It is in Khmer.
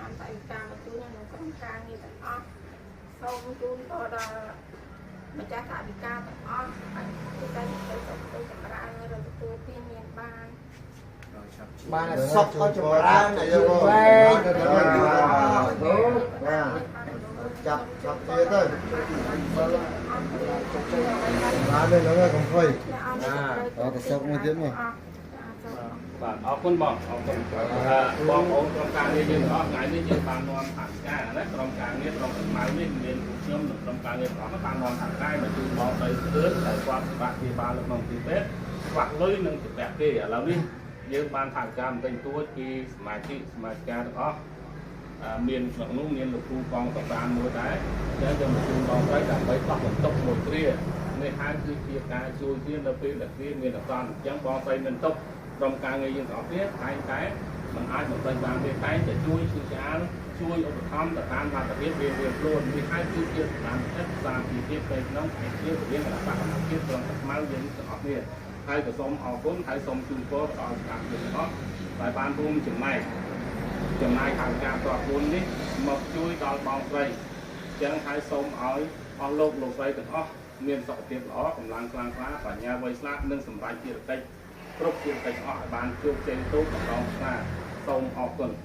នាំតែការមកជូនក្នុងក្រុមការងារទាំងអស់សូមជូនពរដល់ម្ចាស់ថវិកាទាំងអស់ឲ្យគឺតែទៅសុខទៅចម្រើនឬទទួលទានមានបាន បានសុខក៏ចម្រើនអាយុវែង ចាប់ចាប់ទៀតទៅបានទេហ្នឹងកុំភ័យអត់ទៅសុកមួយទៀតមក បាទអរគុណបងអរគុណបងប្អូនក្រុមការងារយើងទាំងអស់ថ្ងៃនេះយើងបាននាំថវិកាណាក្រុមការងារក្រុមខ្មៅនេះមានពួកខ្ញុំនិងក្រុមការងារទាំងអស់បាននាំថវិកាមកជូនបងស្រីស្ទឿនដែលគាត់សម្រាប់ព្យាបាលនៅក្នុងទីពេទ្យខ្វះលុយនិងជំពាក់គេឥឡូវនេះយើងបានថវិកាបន្តិចបន្តួចពីសមាជិកសមាជិកាទាំងអស់មានក្នុងនោះមានលោកគ្រូកងតបានមួយដែរអញ្ចឹងយើងមកជូនបងស្រីដើម្បីដោះបន្ទុកមួយគ្រានេះហើយគឺជាការជួយគ្នានៅពេលដែលគ្នាមានអាសន្នអញ្ចឹងបងស្រីមានទុកក្រុមការងារយើងទាំងអស់គ្នាតែងតែមិនអាចបំពេញបានទេតែងតែជួយឈឺឆ្អាលជួយឧបត្ថម្ភទៅតាមលទ្ធភាពរៀងៗខ្លួននេះហើយគឺជាស្ថានភាពសាមគ្គីភាពផ្ទៃក្នុងឯជារវាងគណៈបកកម្ពុជាក្រុមខ្មៅយើងទាំងអស់គ្នាហើយក៏សូមអរគុណហើយសូមជូនពរដល់សកម្មជនទាំងអស់ដែលបានរួមចំណែកចំណាយខាងការផ្ទាល់ខ្លួននេះមកជួយដល់បងស្រីអញ្ចឹងហើយសូមឲ្យអស់លោកលោកស្រីទាំងអស់មានសុខភាពល្អកម្លាំងខ្លាំងក្លាបញ្ញាវៃឆ្លាតនិងសម្រេចភារកិច្ចគ្រប់ភារកិច្ចអស់ឲ្យបានជោគជ័យទូតម្ដងស្នាសូមអរគុណ។